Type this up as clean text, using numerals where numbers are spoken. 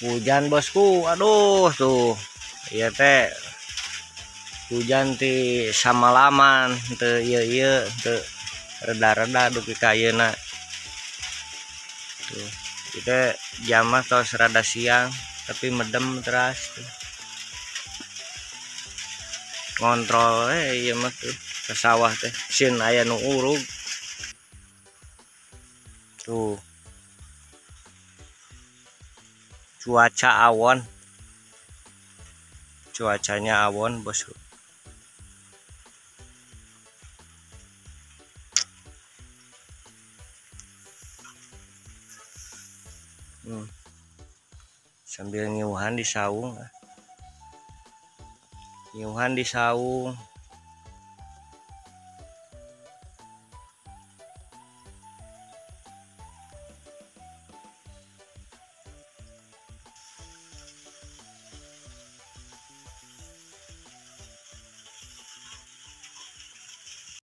Hujan bosku, aduh tuh. Ieu teh hujan ti samalaman teu ieu-ieu teu reda-reda dugi ka ayeuna. Tuh, ieu teh jamah tos rada siang tapi medem teras tuh. Ngontrol ieu mah tuh ke sawah teh sieun aya nu urug. Tuh. Cuaca awon. Cuacanya awon bosku. Sambil ngiuhan di saung. Ngiuhan di saung.